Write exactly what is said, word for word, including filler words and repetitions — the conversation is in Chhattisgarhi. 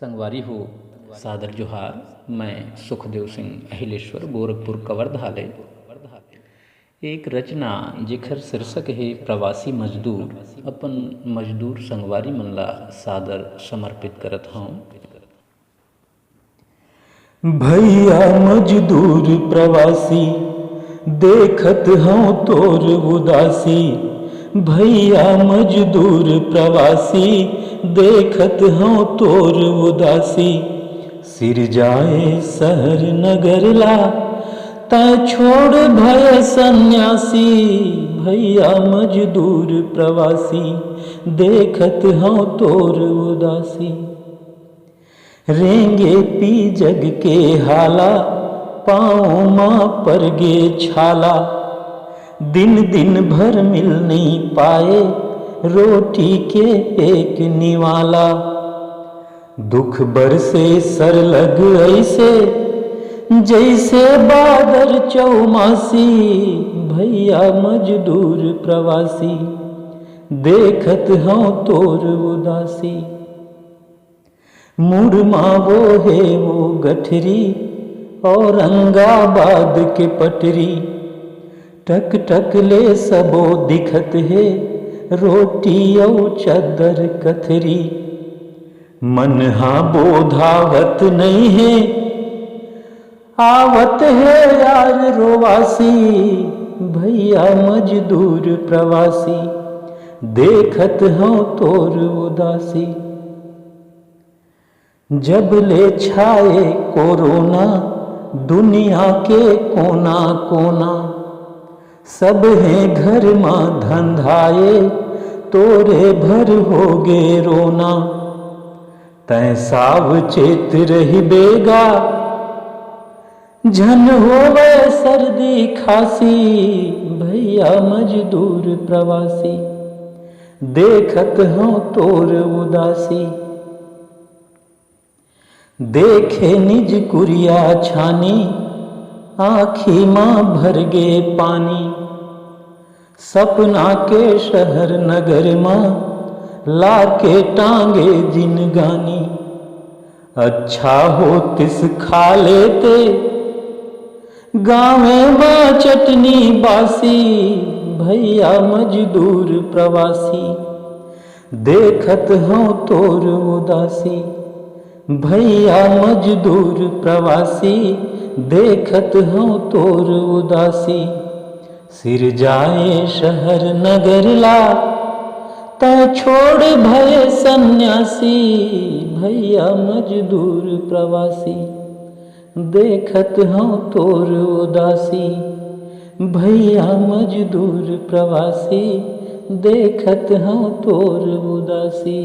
संगवारी हो, सादर जोहार। मैं सुखदेव सिंह अहिलेश्वर, गोरखपुर कवर्धा ले। एक रचना जेखर शीर्षक हे प्रवासी मजदूर, अपन मजदूर संगवारी मन ला सादर समर्पित करत हौं। भैया मजदूर प्रवासी, देखत हौं तोर उदासी। भैया मजदूर प्रवासी, देखत हौं तोर उदासी। सिरजाए शहर नगर ला, तैं छोड़ भय सन्यासी। भैया मजदूर प्रवासी, देखत हौं तोर उदासी। रेंगे पी जग के हाला, पाँव मा परगे छाला। दिन दिन भर मिल नहीं पाए, रोटी के एक निवाला। दुख बरसे सरलग ऐसे, जैसे बादर चौमासी। भैया मजदूर प्रवासी, देखत हौं तोर उदासी। मुड़मा वो हे वो गठरी, औरंगाबाद के पटरी। टक टक ले सबो दिखत हे, रोटी अउ चद्दर कथरी। मन हा बोधावत नइ हे, आवत हे यार रोवासी। भैया मजदूर प्रवासी, देखत हौं तोर उदासी। जब ले छाए कोरोना दुनिया के कोना कोना, सब हे घर मा धंधाए, तोरे भर होगे रोना। तैं सावचेत रहिबे गा, झन होवय सर्दी खांसी। भैया मजदूर प्रवासी, देखत हौं तोर उदासी। देखे निज कुरिया छानी, आँखी मा भरगे पानी। सपना के शहर नगर मा, लाके टांगे जिनगानी। अच्छा होतिस खा लेते, गाँवे मा चटनी बासी। भैया मजदूर प्रवासी, देखत हौं तोर उदासी। भैया मजदूर प्रवासी, देखत हौं तोर उदासी। सिरजाए शहर नगर ला, तैं छोड़ भय सन्यासी। भैया मजदूर प्रवासी, देखत हौं तोर उदासी। भैया मजदूर प्रवासी, देखत हौं तोर उदासी।